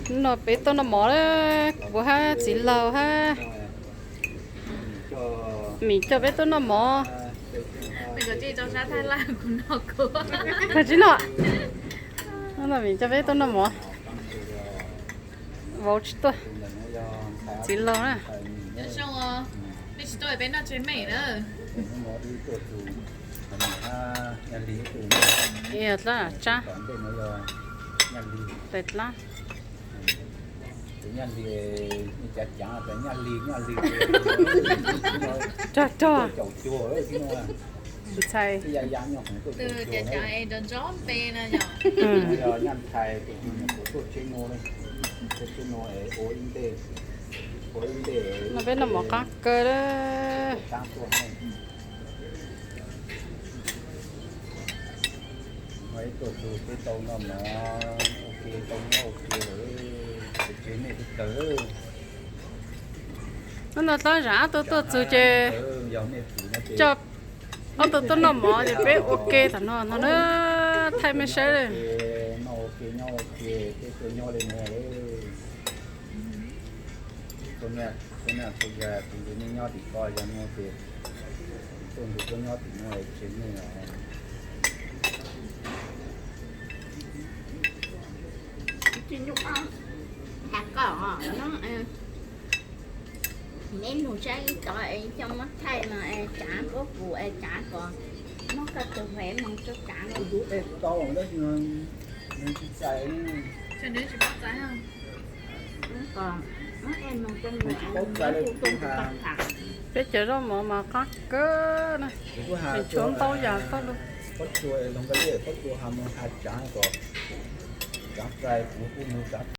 Hnub no peb tuaj noj mov lawm, kuv hab txiv laug hab Mim coj peb tuaj noj mov. Koj tsis noj? Hnub no Mim coj peb tuaj noj mov. Vauv tsis tuaj. Txiv laug na. Ib yam dlab tsab. Rog rog. Ntxhais. No peb noj mov qab kawg lawm. Hnub no tab zam ob tug tuaj txug ces coj ob tug tuaj noj mov ces peb ua ke tom no no na, thaij mej saib. Neb nug saib ib tod es coj muab thaij no es tsav kuab kuv es tsav kom muab koj tus huv moog rua tsav. Peb cov zaub mov mas qab kawg na, tshuav ntau yam tag lug.